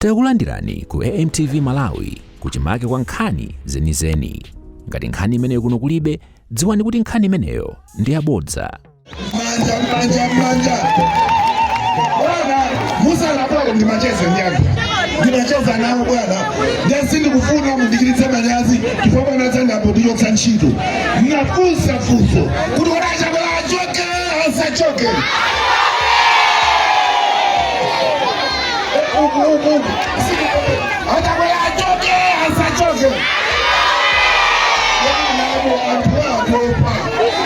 Takulandirani ku AMTV Malawi, kuchimake kwa nkhani zenizeni. Ngati nkhani imeneyo kuno kulibe, dziwani kuti nkhani imeneyo ndi yabodza. Manja, manja, manja. Bwana, musanabwere ndimacheze ndi anthu, ndimacheza nawo bwana. Ndiye sindikufuna mundichititse manyazi, chifukwa bwana dzandapo ndichotsa ntchito. Mnafunsa funso kuti kodi aChakwera achoke, asachoke? Uku, uku, uku. AChakwera achoke, asachoke? Nabo anthu atopa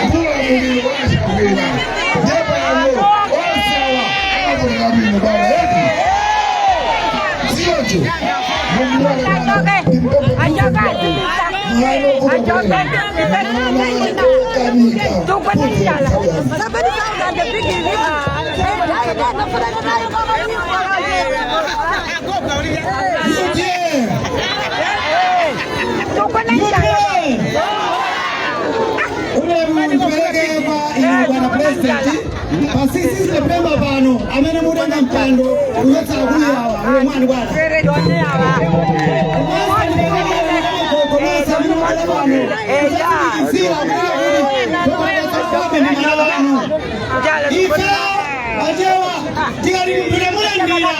ndi ulamuliro wa aChakwera. Ndiye pano onse awa akavotera bwino bwana eti, sichoncho? Mundilole bwana ndimpemphe mwana okutokolera mwana okanika. UTM! UTM! Ulemu ndipereke kwa inu bwana President pa 6 September pano, amene mutenga mpando kuchotsa akulu awa. Ulemu wanu bwana. Komanso ndipereke amene mubwera pano kuzatsimikizira kuti Dr. ndi malo anu. Ife Achewa tikati munthu tamulandira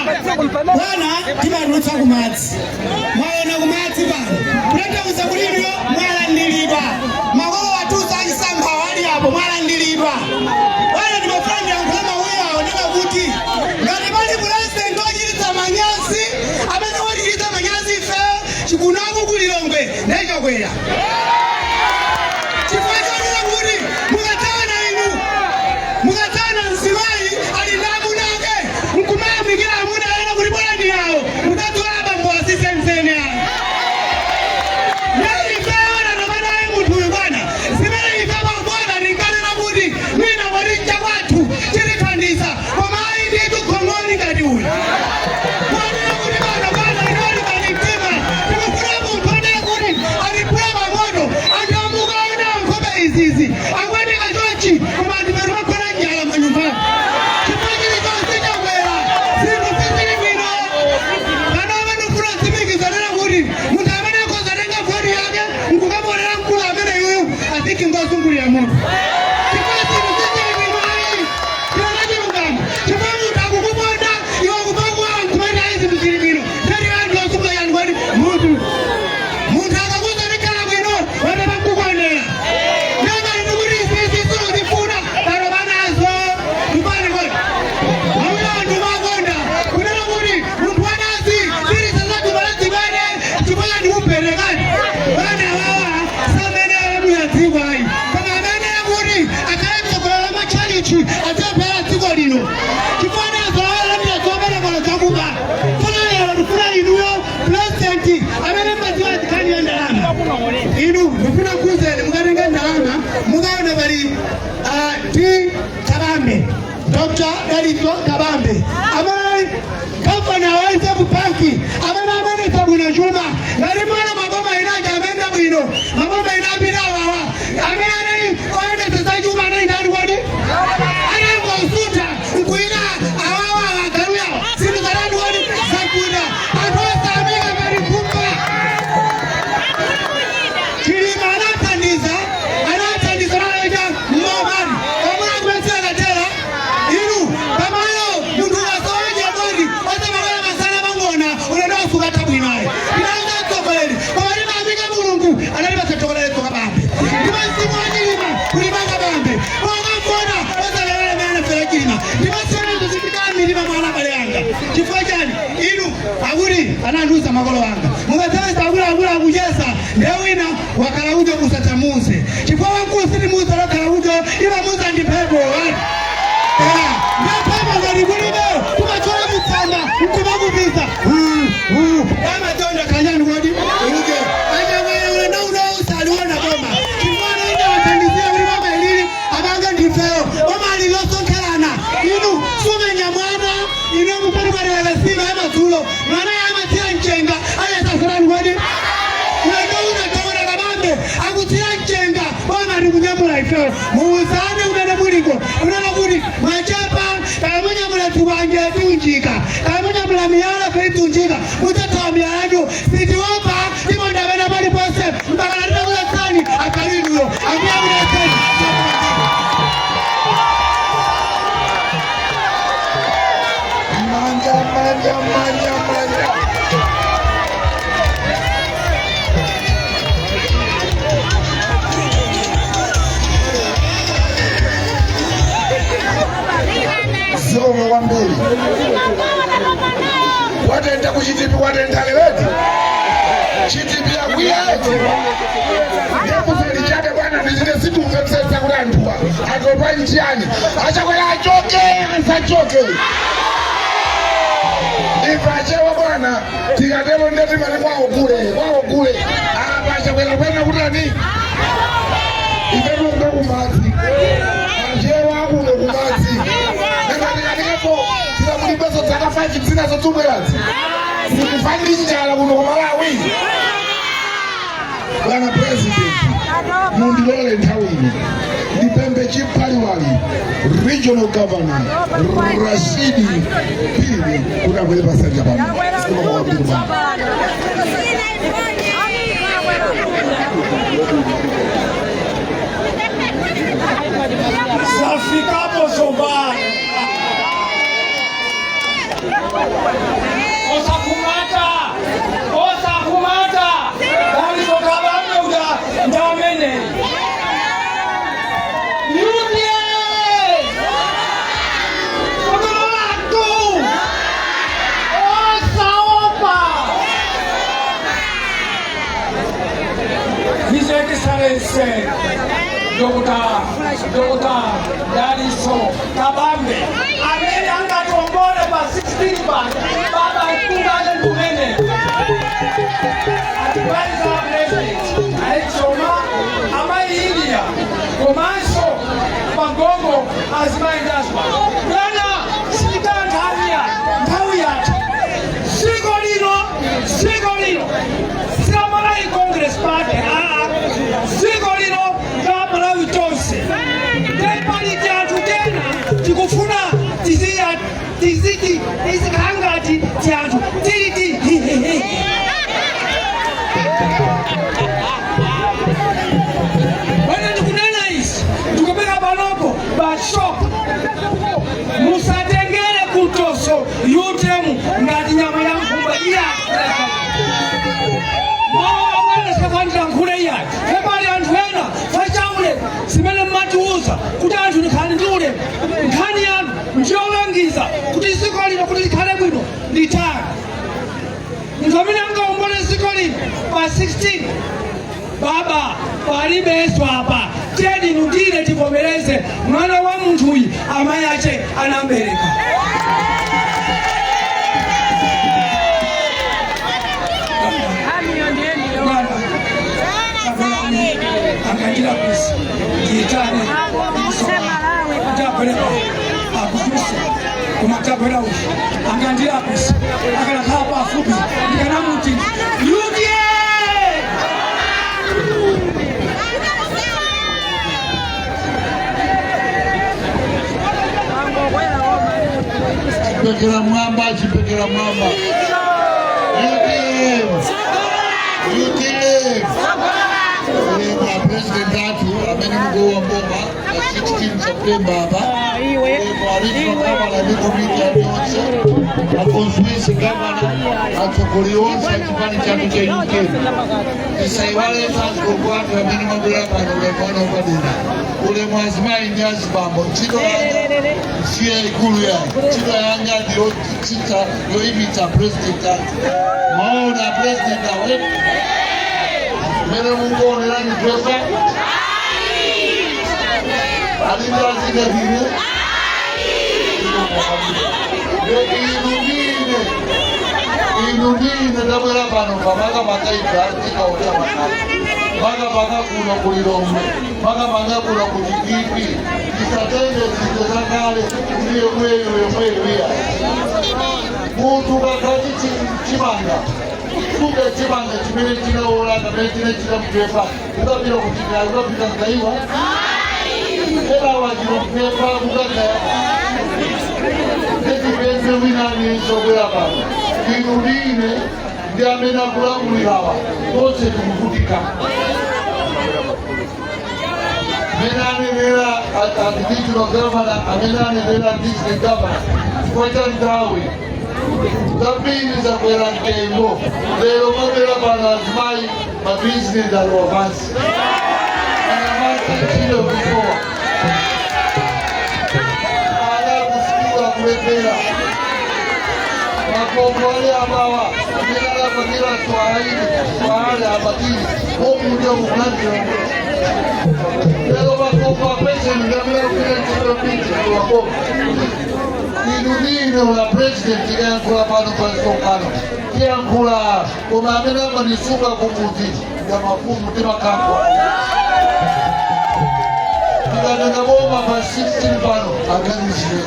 bwana, timatulutsa kumadzi. Mwaona kumadzi pano, kutanthauza kuti inuyo mwalandiridwa. Makolo athu achisankho ali apo, mwalandiridwa bwana. Ndimafuna ndiyankhule mawuyi awo, nena kuti ngati pali purezidenti wochititsa manyazi, amene wachititsa manyazi ife chikunaku ku Lilongwe, ndi Chakwera, chifukwa chonena kuti mukadzana inu, mukadzana mzimayi ali ndi amuna ake, nkumayamikira amuna ena kuti bwana ndi awo, mudzadziwa abambo asisensene awo. Ifeyo natomanaye munthu uyu bwana, zimene ife bwana tinkanena kuti mwina kwati chakwathu chitithandiza, koma ayi ndithu, khong'oli ngati uyu. Kwanena kuti bwana, bwana inoli ngati mtima, tikufuna munthu onena kuti atiphule pamoto. Anthu amukaona nkhope izizi akuoneka chonchi, koma anthu petu magona njala manyumbamo chifukwa chilichonse chakwera, zinthu sizili bwino. Pano ndikufuna kutsimikiza nena kuti munthu amene akhoza tenga voti yake nkukaponera mkulu amene yuyu aziki ngozungulira munthu, chifukwa zinthu sizili bwino ayi. Tiona chilungamo, chifukwa munthu akukuponda iwe akupakuwa nkumati ayi, zinthu zili bwino. Tati anthu azungulira yani kwati munthu, munthu akakuza tikhala bwino, watapa nkukuonera nangati ndikuti izizi sizifuna pano panazo ndipani kodi amuna anthu makonda kunena kuti munthu wanazi tilisazatubala chifukwa ndikuperekani bana wawa samene alamulira dziko ayi, koma amene kuti akhale mtsogoleri wa matchalichi adzapera dziko lino, chifukwa nazo alamulira zoperekera zakuba. Tsono lero ndifuna inuyo President amene mmadziwa nkhani ya ndalama, inu ndifuna kuuzeni, mukatenga ndalama mukaona pali D Kabambe, Dr. Dalitso Kabambe, amene gavana wa Reserve Bank, amene amayendetsa bwino chuma. Ngati mwana maboma inaja amene bwino, maboma ina apita awawa, amene anali oyendetsa za chuma anali ndani kodi? Anangosuta nkuina awawa agaluyawo, zinthu zanani kodi? Zakuda, anthu osamika ngati nkhumba. Chilima anathandiza, anathandiza naita mmomani omwe akumetsera katera inu pamalo. Munthu ukasowaje kodi osamakola masana pang'ona ulendo wasukatha bwino ayi. Tinauza mtsogoleri, koma timayamika Mulungu anatipatsa tsogoleri Kabambe, ndipo mzimu wa Chilima uli mwa Kabambe. Mwakamvona osalewera amene anafera Chilima, ndipo sinezo zitikala mitima mwana abale anga. Chifukwa chani inu akuti anandiuza makolo anga, mukadzapeza akuluakulu akucheza, ndiye wina wakhala ujo, musatsamuze, chifukwa wamkulu sitimuza lokhala ujo, imamuza ndi mphepo wati ndiye mphepo ngati kulibe, timachola chitsamba nkumakupiza amatonda kanyani kodi uje aChakwera. Ulendo uno usaliona boma, chifukwa anaita wathandizira kuti boma ilili apange ndifeyo. Boma lilosonkherana inu sumenya mwana inu mupati mwatereka sima ya madzulo, mwana amatsira mchenga ayesasirani kodi. Ulendo uno taona Kabambe akutsira mchenga, boma tikunyamula ifeyo. Muuzane kumene muliko kunena kuti mwachepa, kaya munyamula zikwanje tiunjika, kaya munyamula miyala fe tiunjika. Mudzathawa miyala yanu. Sitiopa, tiponda pena paliponse mpaka titakuchotsani agalinuyo. Ambuye akudalitseni. Manja, manja, manja, manja. Zikomo kwambiri. Kwatentha kuChitipi, kwatentha leleti. Chitipi yakwiyeti. Ndekufeli chake bwana, ndichite situmvetsetsa kuti anthuwa atopa nchiyani. Achakwera achoke, asachoke? Ife achewa bwana, tikatero ndeti mali kwawo kule, kwawo kule. Apa achakwera bwana kutani? Ife tunga kumadzi, achewa kuno kumadzi. Nangatikanikepo tikamulibeso zaka 5 zinazo zobwerazi, sikufandi njala kuno ku Malawi. Bwana President, mundilole nthawi ino ndipembe Chiphaliwali Regional Governor Rashidi Phiri kuti abwere pasanja pano. Zikomo kwambiri, bwana. Zafikapo zombani. Osakumata, osakumata dalizotabambe uja ndamene UDA Kodolatu osaopa. His Excellency Dr. Daliso Kabambe amene angatombole pa 16 pano, baba mkungane kumene advisor president aitsoma amayi India komanso magogo azimayi ndazwa bwana sita nthawi ya nthawi yathu. Dziko lino, dziko lino sila Malawi Congress Party, aa, dziko lino la Malawi tonse. Ndepali anthu tena tikufuna tiziya tiziti tizikhala ngati ti anthu tili ti hihihi. Bwana, ndikunena izi ndikupeka panopo bashop, musatengere kutoso UTM ngati nyama ya nkhumba iya. Mawu safanira nkhule iyayi. Pepali anthu ena fachaule zimene mmatiuza kuti anthu ndikhale ndi ulemu. Nkhani yanu ndiyolangiza kuti dziko lino kuti likhale bwino litani. Munthu amene angaombole dziko lino pa 16, baba, palibenso apa. Tiyeni nundire tivomereze mwana wa munthuyi amayi ache anambereka. Bwana, akandira pisi ndiitane tabwera akutuse koma tabwera uyu angandira pisi akanakhala pafupi ndikanamuti UDA. Chipekera mwamba, chipekera mwamba. UTM, UTM. Ulemu wa president athu amene mukuwa mboma pa 16 September apa. Ulemu wa regional governor ndi komiti yanu yonse, a constituency governor, atsogoleri onse a chipani chathu cha UTM. Tisaiwalenso azigogo athu amene mwabwera pano, ulemu wanu wapadera. Ulemu azimayi ndi azibambo. Ntchito yanga siyo yaikulu yayi, ntchito yanga ndiyotsitsa, yoyimitsa president athu. Maona president awe mmene munguonerani pesa alindazingatine inu ndine, inu ndine tabwera pano pamakapaka ife azikaota makati, makapaka kuno kuLilongwe, makapaka kuno kuChitipi. Tisatenge zinthu zakale kuti yomweyo yomweyo iya. Munthu kakati chimanga, sunga chimanga chimene chinaola kapena chimene chinamupepa, ukapita kuchikaya ukapita mkaiwa ena wachinopepa mukagaya. Ndetipembe wina aliyense obwera pano. Inu ndine ndi amene akulamulirawa tonse tikuvutika. Amene anenera regional governor, amene anenera district governor, chifukwa cha nthawi, zambiri zakwera mtengo. Lero mabwera pano azimayi, mabizinesi alowa pansi, anyamata ntchito kusowa, ana kusukulu akulephera, makombo ali abawa amene alapangira swahili swahali abatili omuja mukulandira. Lero makombo apresident amene akupita ntchito piti wakombo. Inu ndine la president ikayankhula pano pa msonkhano, tiyankhula, koma amene amatisunga kumudzi ya mafumu timakangwa. Tikanena boma pa 16 pano, aganizire.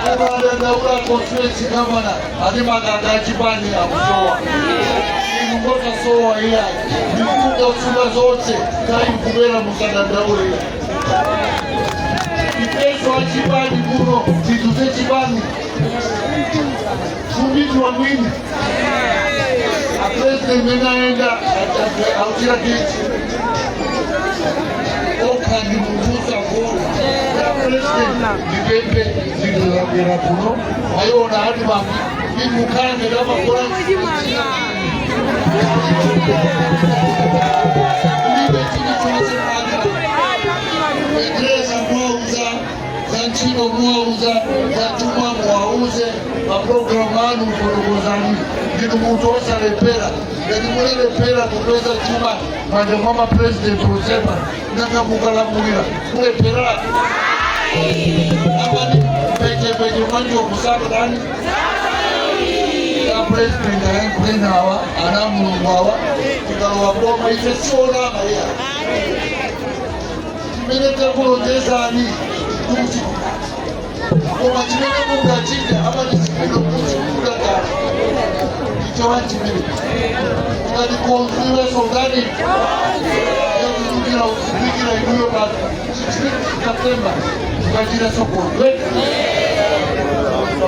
Koma adandaula constituency governor ati makaka achipani akusowa. Inu ngotasowa iyayi, ndikukunga kusunga zonse tayi kubera, musadandaule iyayi. Ifeso achipani kuno zinthu zechipani fumbiti wa mwini. Apresident mene aenda auchira kiti okha ndi munthu usagona. President, ndipempe, zinthu zakwera kuno, ayiona ati mami imukhange lamagona kulibe chilichonse manja. Fetereza mwauza, za ntchito mwauza, za chuma mwauze, mapulogalamu anu mfotokozani. Ndinu munthu osalepera. Ngati mulilepera kupeza chuma manja mwa mapresident osepa, nanga mukalamulira mulepera amani pechepeche mwanjo kusaka dani ya president ayankhuleni awa ana Mulungu awa. Tikalowa boma ife sionama iya chimene takulonjezani kuti, koma chimene mungachite amati chimene muchikula kale ichowa chimene tikati konziwe songani yakuzukira uzipikira inuyo pa 16 September tukachita sokonzwe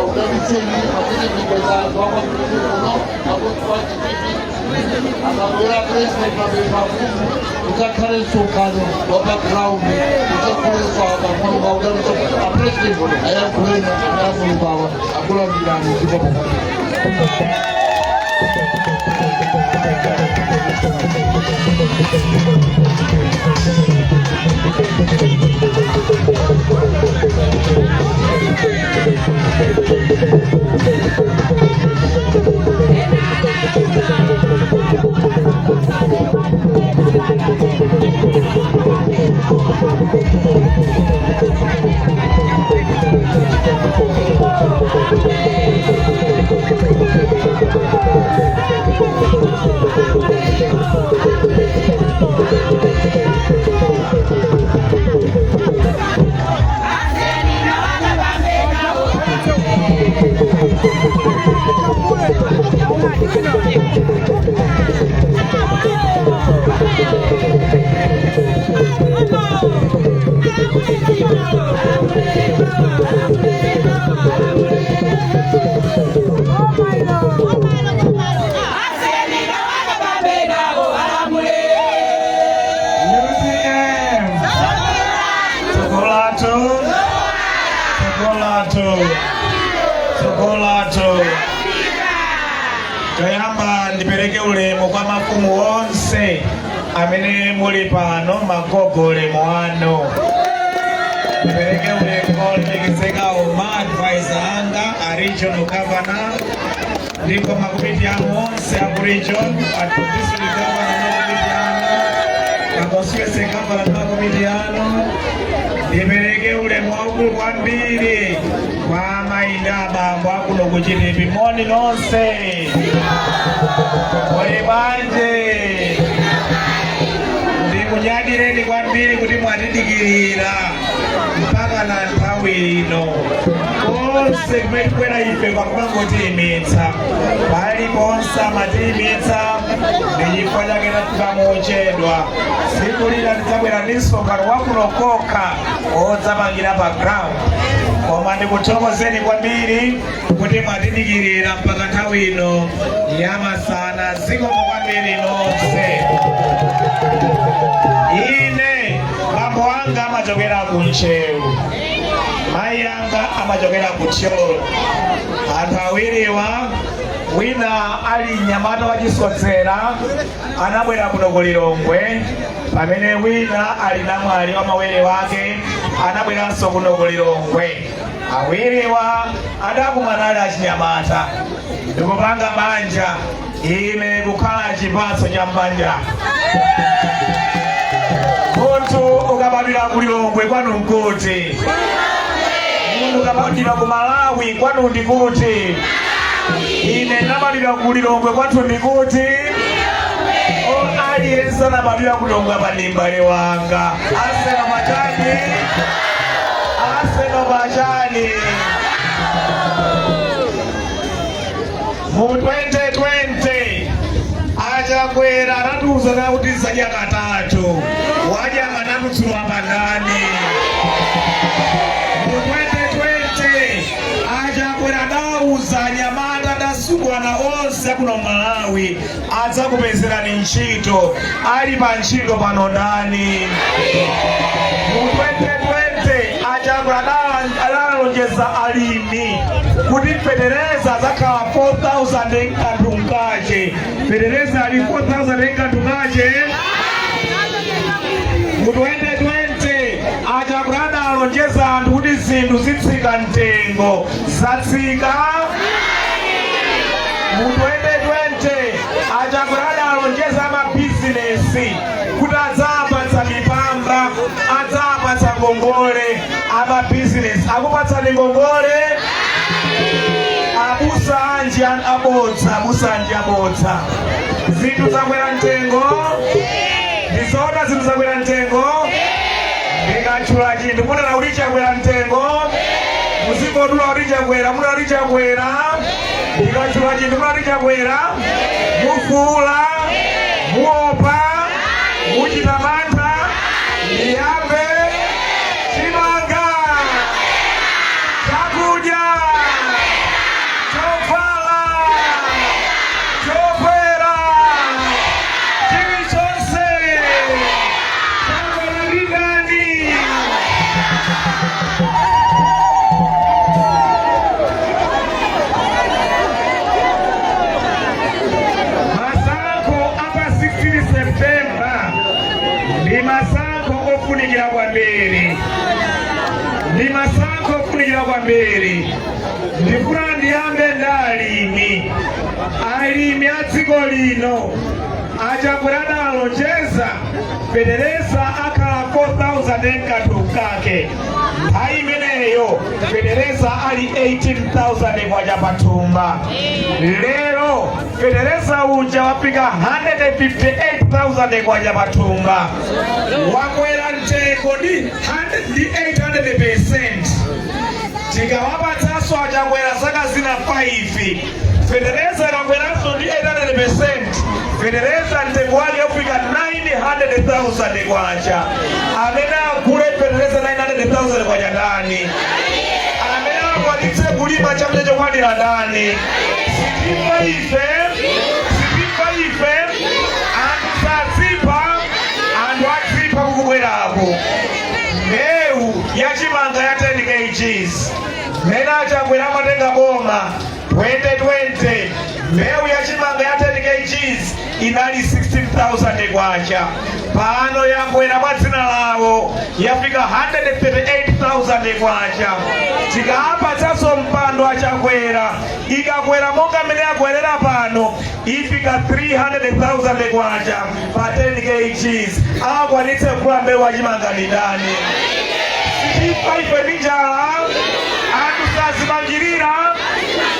udabitseni pamene mipeza anthu akwakuno akukwachitipi akabwera president mafumu ukakhale msonkhano wa background udzakhulenso apa. Mulungu audalitsa apresident ayankhuleni ana Mulungu awa akulandirani ndipo pokwatira. UTM. Chokolato. Chokolato. Chokolato. Toyamba ndipereke ulemu kwa mafumu onse amene muli pano, magogo, ulemu wanu. Ndipereke ulemu kwa olemekezekawo ma advisor anga a regional governor ndipo makomiti anu onse aku region, a district governor makomiti anu, a constituency governor makomiti anu. Ndipereke ulemu waukulu kwambiri kwa amayi ndi abambo akuno kuchitipi. Moni nonse, muli bwanji? Ndikunyadireni kwambiri kuti mwatidikirira mpaka na nthawi ino. Konse kumene tikwera ife kwakumangotiyimitsa, paliponse amatiyimitsa, ndi chifukwa chake tafika mochedwa. Tsiku lina tidzabwera ndi msonkhano wakuno kokha odzapangira pa ground. Koma ndikuthokozeni kwambiri kuti mwatidikirira mpaka nthawi ino yamasana. Zikomo kwambiri nonse. Ine bambo anga amachokera ku Ntcheu, mayi anga amachokera ku Thyolo. Anthu awiriwa, wina ali mnyamata wachisodzera anabwera kuno ku Lilongwe, pamene wina ali namwali wa mawere wake anabweranso kuno ku Lilongwe. Awiriwa adakumana ali achinyamata ndikupanga banja, ine kukhala chipatso cha mbanja. Munthu ukabadwira ku Lilongwe, kwanu nkuti? Munthu ukabadwira ku Malawi, kwanu ndikuti? Ine ndinabadwira ku Lilongwe, kwathu ndikuti? O, aliyense anabadwira ku Lilongwe apa ndi m'bale wanga. Arsenal pachani? Arsenal pachani? Mu 2020 Achakwera anatiuza kuti zadya katatu. Wadya katatu dzulo apa ndani? Mu 2020 Achakwera adauza anyamata ndi asungwana onse akuno Malawi adzakupezerani ntchito. Ali pa ntchito pano ndani? Mu 2020 Achakwera adalonjeza alimi kuti fetereza adzakhala 4000 nkanthu mkache. Fetereza ali 4000 nkanthu kache? Mu 2020 Achakwera adalonjeza anthu kuti zinthu zitsika mtengo. Zatsika? Mu 2020 Achakwera adalonjeza amabizinesi kuti adzapatsa mipamba, adzapatsa ngongole. Amabizinesi akupatsani ngongole? Abusa anji abodza, abusa anji abodza. Zinthu zakwera mtengo, ndizoona? Zinthu zakwera mtengo. Ndikatchula chinthu munena kuti chakwera mtengo, muzingodula kuti chakwera, munena kuti chakwera. Ndikatchula chinthu munena kuti chakwera, mufuula, muopa, muchita mantha. Ndiyambe. Chimanga, chakudya, chovala, chokwera, chilichonse chakwera ndi ndani? Masankho apa 16 September ndi masankho ofunikira kwambiri, ndi masankho ofunikira kwambiri. Ndifuna ndiyambe ndi alimi. Alimi a dziko lino, Achakwera adalonjeza fetereza akhala 4000 nkanthu kake. Nthawi imeneyo fetereza ali 18,000 kwacha pathumba. Lero fetereza uja wafika 158,000 kwacha pathumba, wakwera mtengo ndi 100 ndi 800%. Tikawapatsanso Achakwera zaka zina 5, fetereza ikakweranso ndi 800%, fetereza mtengo wake ufika 900,000 kwacha. Amene agule fetereza 900,000 kwacha ndani? Amene akwanitse kulima chakudya chokwanira ndani? Sitimva ife, sitimva ife. Anthu sadzipha, anthu adzipha kukubwerako. Mbewu yachimanga ya 10 kgs, mmene Achakwera amatenga boma 2020, mbewu yachimanga ya 10 kgs inali 16,000 kwacha. Pano yakwera mwa dzina lawo, yafika 138,000 kwacha. Tikapatsanso mpando Achakwera, ikakwera monga mmene yakwerera pano, ifika 300,000 kwacha pa 10 kgs. Akwanitse kugula mbewu yachimanga ndi ndani? Sitifa ife ndi njala, anthu sazimangirira.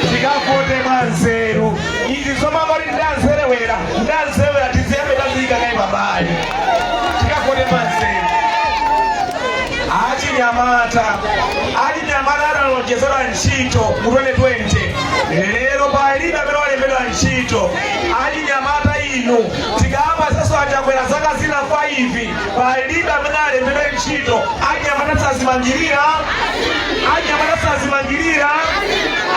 Tikavote mwa nzeru. Izi zomangoti ndanzerewera, ndanzerewera, tiziyambe taziyika kaye pambali. Tikavote mwa nzeru. Achinyamata, achinyamata adalonjezedwa ntchito mu 2020, lero palibe amene walembedwa ntchito. Achinyamata inu, tikapatsanso Tikavoteranso Achakwera zaka zina 5, palibe amene alembedwe ntchito. Anyamata sazimangirira, anyamata sazimangirira,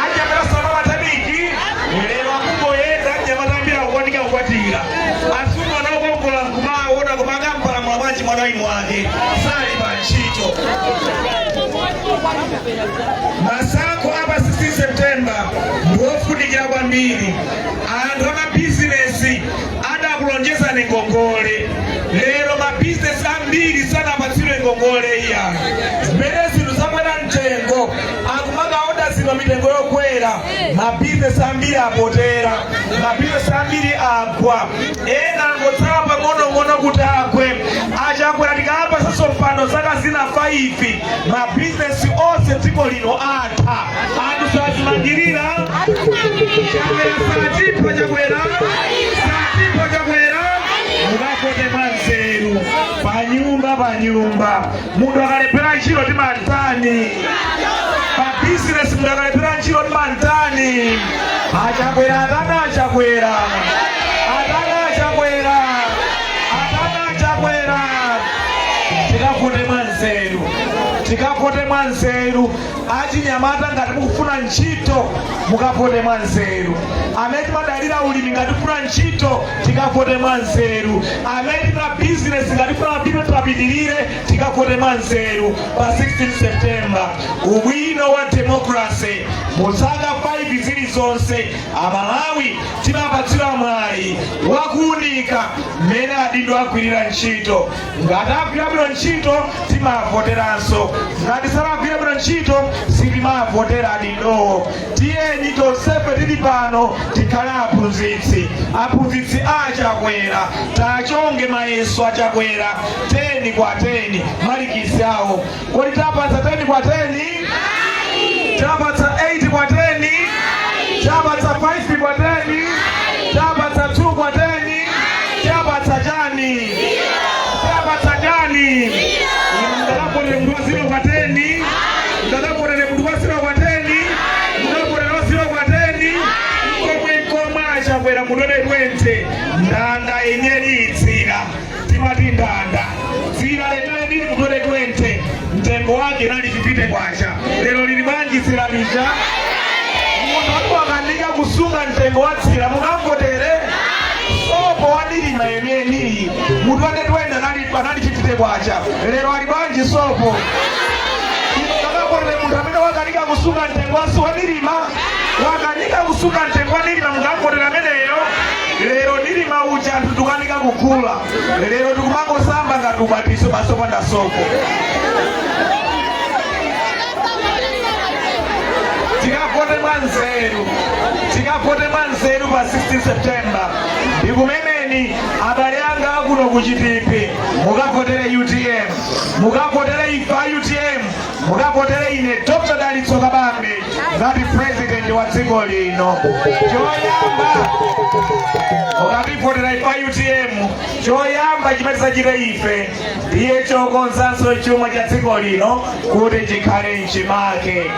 anyamata samabataniki. Lero akungoyenda anyamata ambiri akukanika kukwatira. Asungwana okongola nkumaona koma akampalamula bwanji mwana wa eni wake sali pa ntchito. Masankho apa 16 September ndiwofunikira kwambiri. Anthu amabizinesi adakulonjezani ngongole, lero mabizinesi ambiri sanapatsidwe ngongole iya. Zimene zinthu zakwera mtengo, akumakaoda zinthu mitengo yokwera, mabizinesi ambiri apotera, mabizinesi ambiri agwa, ena angotsala pang'onong'ono kuti agwe. Achakwera tikaapasanso mpando zaka zina 5, mabizinesi onse dziko lino atha, anthu sazimangirira. Chakwera satipha, Chakwera satipha, Chakwera. Mukavote mwanzeru, panyumba panyumba. Munthu akalephera ntchito timantani? Pa bizinesi munthu akalephera ntchito timantani? Achakwera atana, Achakwera atana, Achakwera atana, Achakwera. Tikavote mwanzeru, tikavote mwanzeru. Achinyamata, ngati mukufuna ntchito, mukavote mwanzeru. Amene timadalira ulimi, ngati tifuna ntchito, tikavote mwanzeru. Amene tima bizinesi, ngati tifuna mabizinesi apitirire, tikavote mwanzeru pa 16 September. Ubwino wa democracy, mu zaka 5 zilizonse Amalawi timapatsidwa mwayi wakuunika mmene adindo agwirira ntchito. Ngati agwira bwino ntchito, timavoteranso. Ngati sanagwire bwino ntchito, sitimavotera adindowo. Tiyeni tonsefe tili pano tikhale aphunzitsi, aphunzitsi Achakwera. Tachonge mayeso Achakwera 10 kwa 10, malikisi awo. Kodi tapatsa 10 kwa 10? Tapatsa 8 kwa 10? Tapatsa 5 kwa 10? Tapatsa 2 kwa 10? Tapatsa chani? Tapatsa chani? Ndakapotere munthu wa 0 kwa 10? Ndakapotere munthu wa 0 kwa 10? Ndakapotere wa 0 kwa 10? Komwe komwe Achakwera mu 2020, ndanda inyeri itsira, timati ndanda dzira lenileni mu 2020 mtengo wake nali 50 kwacha. Lero lili bwanji dzira lija? Munthu ati wakanika kusunga mtengo wa dzira, mungamvotere? Sopo wadilima yeniyeniyi mu 2020 anali 50 kwacha. Lero ali bwanji sopo? Kakapotere munthu amene wakanika kusunga mtengo wa nilima, wakanika kusunga mtengo wa nilima, mungamvotere ameneyo? Lero nilima uja anthu tikukanika kugula. Lero tikumangosamba ngati ubatizo basi, opanda sopo. Tikavote mwanzeru, tikavote mwanzeru pa 16 September. Ndikumemeni abale anga akuno kuchitipi, mukavotere UTM, mukavotere ifa UTM, mukavotere ine Dr Dalitso Kabambe ngati president wa dziko lino. Choyamba, mukativotera ifa UTM, choyamba chimene tisachite ife ndiye chokonzanso chuma cha dziko lino kuti chikhale mchimake.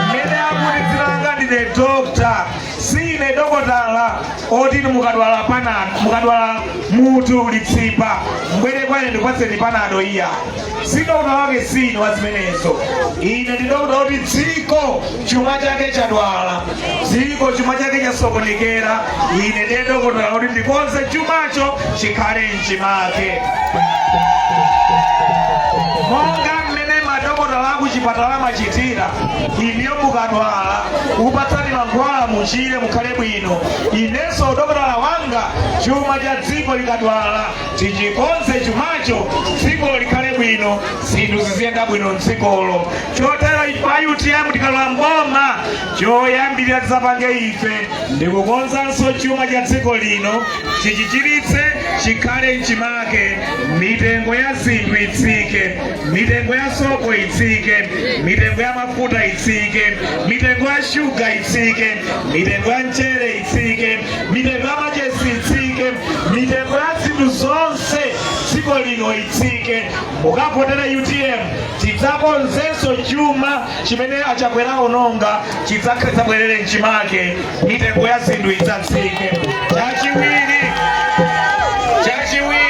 Mmene akuti dzina langa ndine doctor, sine dokotala oti inu mukadwala panado, mukadwala mutu litsipa, mbwere kwa ine ndikupatseni panado, iya. Si dokota wake, sine wa zimenezo. Ine ndi dokota oti dziko chuma chake chadwala, dziko chuma chake chasokonekera. Ine ndiye dokotala oti ndikonze chumacho chikhale mchimake. Monga mmene madokotala akuchipatala amachitira, iniyo mukadwala kukupatsani mankhwala muchire, mukhale bwino, inenso dokotala wanga, chuma cha dziko likadwala, tichikonze chumacho, dziko likhale bwino, zinthu ziziyenda bwino mdzikolo. Chotero ife a UTM tikalowa mboma, choyambirira tizapange ife ndikukonzanso chuma cha dziko lino, tichichiritse chikhale mchimake, mitengo ya zinthu itsike, mitengo ya sopo itsike, mitengo ya mafuta itsike, mitengo ya shuga itsike, mitengo ya mchere itsike, mitengo ya machesi itsike, mitengo ya zinthu zonse dziko lino itsike. Mukavotera UTM, tidzakonzenso chuma chimene Achakwera ononga, chidzakhale mchimake, mitengo ya zinthu idzatsike. Chachiwiri, chachiwiri,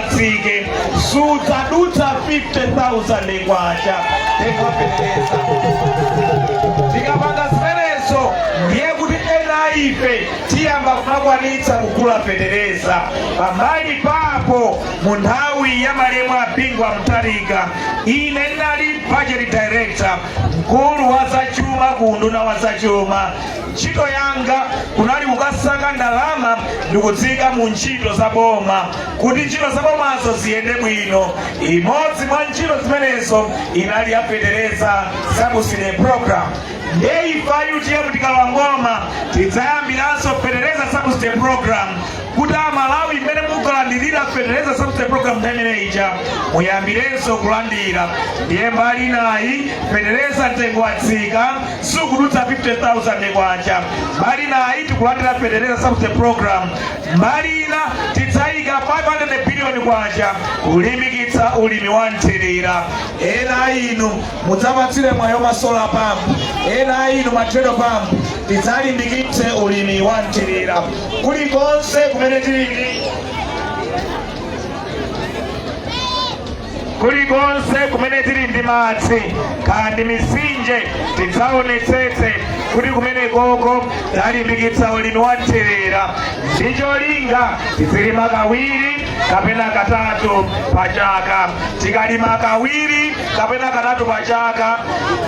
udzatsike, sudzadutsa 50,000 kwacha mtengo wa fetereza. Tikapanga zimenezo, ndiye kuti ena ife tiyamba kumakwanitsa kugula fetereza. Pambali papo, mu nthawi ya malemu a Bingu wa Mutharika, ine ndinali budget director, mkulu wa zachuma ku unduna wa zachuma. Ntchito yanga kunali kukasaka ndalama ndikudzika mu ntchito za boma kuti ntchito za bomazo ziyende bwino. Imodzi mwa ntchito zimenezo inali ya fetereza subsidy program. Ndiye ife a UTM tikalowa mboma, tidzayambiranso fetereza subsidy program kuti Amalawi mmene mukalandirira fetereza subsidy program nthawi imene ija muyambirenso kulandira. Ndiye mbali inayi, fetereza mtengo watsika, sukudutsa 50,000 kwacha. Mbali inayi, tikulandira fetereza subsidy program. Mbali ina, tidzayika 500 billion kwacha kulimbikitsa ulimi wa mthirira. Ena inu mudzapatsire mwayo ma solar pump, ena inu ma treadle pump. Tidzalimbikitse ulimi wa mthirira kulikonse kumene tilili, kulikonse kumene tili ndi madzi kandi misinje, tidzaonetsetse kuti kumene koko talimbikitsa ulimi wa mthirira ndi cholinga tizilima kawiri kapena katatu pa chaka. Tikalima kawiri kapena katatu pa chaka,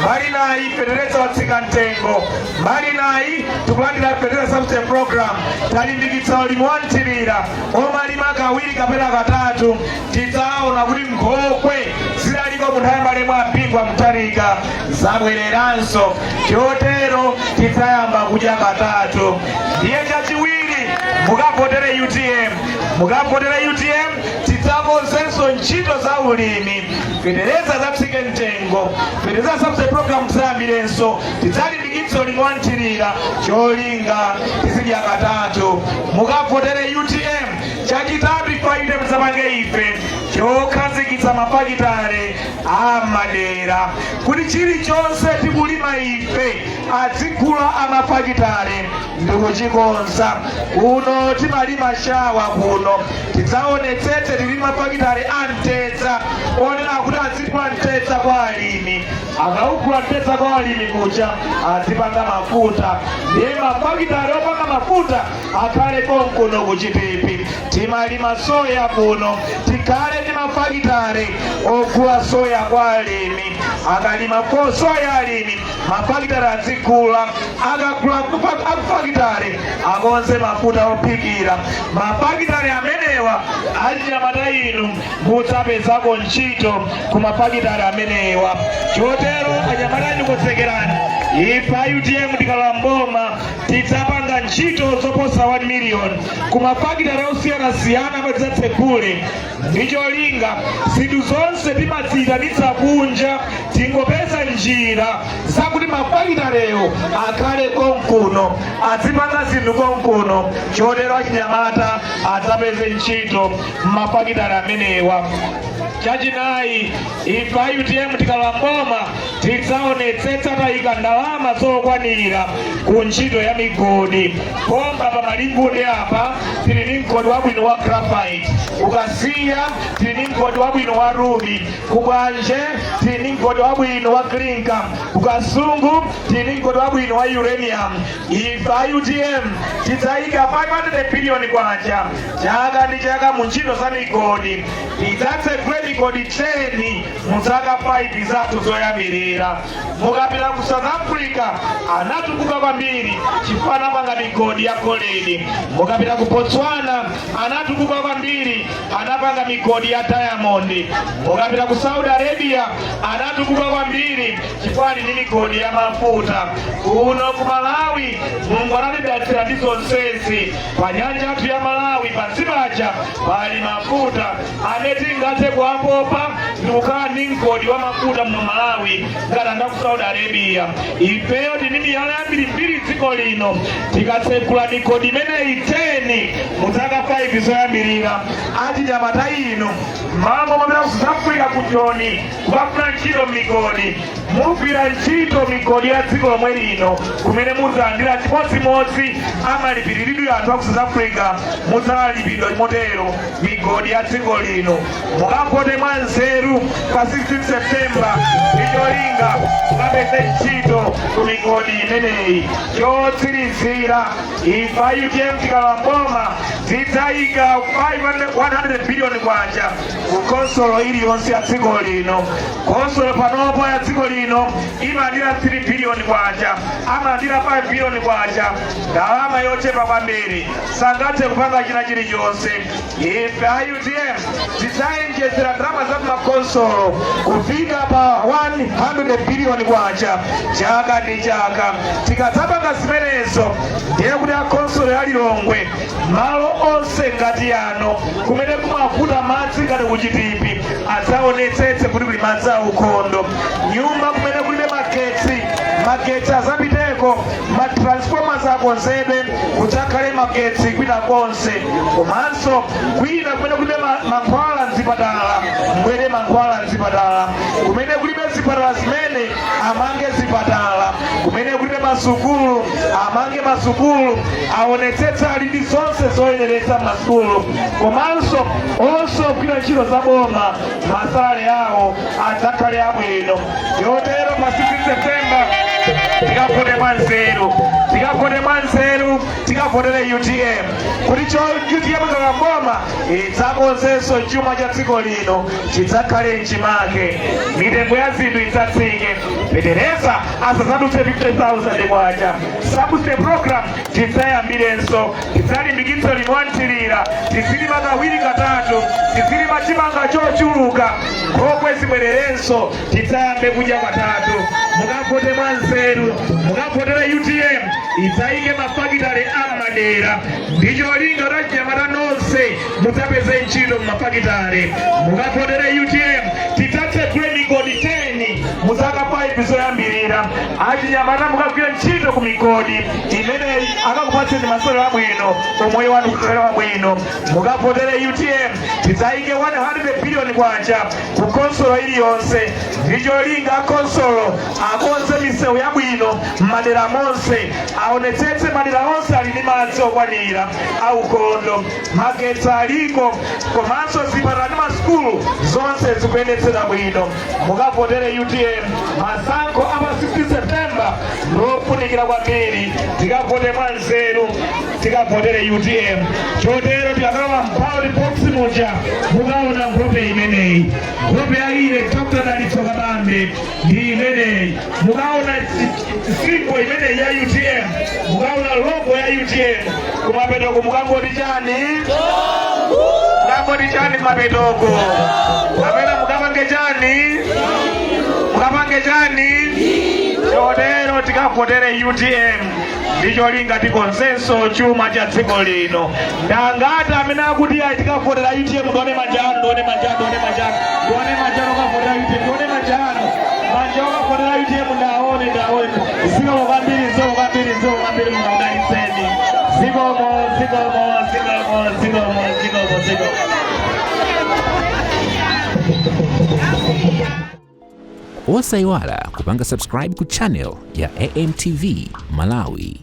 mbali nayi fetereza watsika mtengo, mbali nayi tikulandira fetereza subsidy program, talimbikitsa ulimi wa mthirira omalima kawiri kapena katatu, tidzaona kuti nkhokwe zidaliko mu nthawi ya malemu a Bingu wa Mutharika zabwereranso. Chotero tidzayamba kudya katatu. Ndiye chachiwiri, mukavotere UTM. Mukavotere UTM, tidzakonzenso ntchito za ulimi, fetereza zatsike mtengo, fetereza subsidy program tizayambirenso, tidzalimbikitsa ulimi wa mthirira, cholinga tizidya katatu. Mukavotere UTM. Chachitatu, ife a UTM tidzapange ife chokhazikitsa mafakitale amadera kuti chilichonse tikulima ife adzigula amafakitale ndikuchikonza. Kuno timalima shawa kuno, tidzaonetsetse tili mafakitale a mtedza onena kuti adzigula mtedza kwa alimi. Akaugula mtedza kwa alimi kuja, azipanga mafuta. Ndiye mafakitale opanga mafuta akhale konkuno kuChipipi. Timalima soya kuno, tikhale ndi mafakitale ogula soya kwa alimi. Akalima soya alimi, mafakitale azigula. Akagula akufakitale, akonze mafuta ophikira. Mafakitale amenewa, achinyamata inu mudzapezako ntchito ku mafakitale amenewa. Chotero anyamata inu, konzekerani. Ife a UTM tikalowa mboma, tidzapanga ntchito zoposa 1 million ku mafakitale osiyanasiyana amene tidzatsegule ndi cholinga zinthu zonse timadziyitanitsa kunja, tingopeza njira zakuti mafakitalewo akhale konkuno, azipanga zinthu konkuno. Chotero achinyamata adzapeze ntchito mmafakitale amenewa. Chachinayi, ife a UTM tikalowa mboma, tidzaonetsetsa tayika ndalama zokwanira ku ntchito ya migodi. Pompa pa Malingunde apa tili ndi mgodi wabwino wa graphite, ku Kasiya tili ndi mgodi wabwino wa ruby, ku Bwanje tili ndi mgodi wabwino wa clinker, ku Kasungu tili ndi mgodi wabwino wa uranium. Ife a UTM tidzayika 500 billion kwacha chaka ndi chaka mu ntchito za migodi. Tidzatsegule migodi 10 mu zaka 5 zathu zoyambirira. Mukapita ku South Africa, anatukuka kwambiri chifukwa anapanga migodi ya golidi. Mukapita ku Botswana, anatukuka kwambiri, anapanga migodi ya diamond. Mukapita ku Saudi Arabia, anatukuka kwambiri chifukwa ali ndi migodi ya mafuta. Kuno ku Malawi, Mulungu anatidalitsira ndi zonsezi. Pa nyanja yathu ya Malawi pansi paja pali mafuta amene tingathe kuwafuna. Kumapopa ndikukhala ndi mgodi wa mafuta mu Malawi ngati anthu aku Saudi Arabia. Ifeyo tili ndi miyala yambirimbiri dziko lino. Tikatsekula migodi imeneyi 10 mu zaka 5 zoyambirira, achinyamata inu mambo mapita ku South Africa, ku Joni, kukafuna ntchito migodi, mugwira ntchito migodi ya dziko lomwe lino, kumene mudzalandira chimodzimodzi amalipiriridwe anthu aku South Africa, mudzalipidwa motero migodi ya dziko lino. Mukavote mwa nzeru pa 16 September ndi cholinga mukapeze ntchito ku migodi imeneyi. Chotsirizira, ife a UTM tikalowa mboma tidzayika 100 billion kwacha ku konsolo iliyonse ya dziko lino. Konsolo panopo ya dziko lino imalandira 3 billion kwacha, amalandira 5 billion kwacha, ndalama yochepa kwambiri, sangathe kupanga china chilichonse. Ife a UTM tidzayenjezera ndalama za kumakonsolo kufika pa 100 billion kwacha chaka ndi chaka. Tikadzapanga zimenezo, ndiye kuti akonsolo ya Lilongwe, malo onse ngati ano kumene kumavuta madzi ngati kuchitipi, adzaonetsetse kuti kuli madzi aukhondo. Nyumba kumene kulibe magetsi, magetsi azapiteko, matransformers akonzedwe, kudzakhale magetsi kwina konse. Komanso kwina kumene kulibe mankhwala mzipatala, mbwere mankhwala mzipatala. Kumene kulibe zipatala zimene, amange zipatala. Kumene kulibe masukulu, amange masukulu, aonetsetse ali ndi zonse zoyeneretsa masukulu. Komanso onse ogwira ntchito za boma, masalale awo adzakhale abwino. Yotero pa 16 September tikavote mwanzeru, tikavote mwanzeru, tikavotere UTM kuti cho UTM ikalowa mboma idzakonzenso chuma cha dziko lino chidzakhale mchimake, mitengo ya zinthu idzatsike, fetereza asadzadutse 50,000 kwacha, subsidy program tidzayambirenso, tidzalimbikitsa ulimi wa mthirira, tizilima kawiri katatu, tizilima chimanga chochuluka, nkhokwe zibwererenso, tidzayambe kudya katatu. Mukavote mwanzeru, mukavotere UTM. Idzayike mafakitale ammadera ndi cholinga kuti achinyamata nonse mudzapeze ntchito mumafakitale. Mukavotere UTM. Tidzatsegule migodi 10 mu zaka 5 zoyambirira. Achinyamata mukagwira ntchito ku migodi imeneyi, akakupatseni masalale abwino, umoyo wanu kukhala wabwino. Mukavotere UTM. Tidzayike 100 billion kwacha ku konsolo iliyonse ndi cholinga konsolo akonze misewu yabwino m'madera monse, aonetsetse madera onse ali ndi madzi okwanira aukhondo, magetsi aliko, komanso zipatala ndi masukulu zonse zikuyendetsera bwino. Mukavotere UTM. Masankho apa 16 September ndofunikira kwambiri. Tikavote mwanzeru, tikavotere UTM. Chotero tikakalowa m'ballot box muja, mukaona nkhope imeneyi, nkhope ya ine Dr Dalitso Kabambe ndi imeneyi. Mukaona symbol imeneyi ya UTM, mukaona logo ya UTM. Kumapetoko mukangoti chani? Mukangoti chani kumapetoko? Kapena mukapange chani? Mukapange chani? Chotero tikavotere UTM ndicholinga tikonzenso chuma cha dziko lino. Ndangati amene akuti ayi, tikavotera UTM? Ndione manja anu, ndione manja anu, ndione manja anu, ndione manja anu okavotera UTM, ndione manja anu, manja okavotera UTM, ndaone, ndaone. Zikomo kwambiri, zikomo kwambiri, zikomo kwambiri. Mungaudalitseni. Zikomo, zikomo, zikomo, zikomo, zikomo, zikomo. Osayiwala kupanga subscribe ku channel ya AMTV Malawi.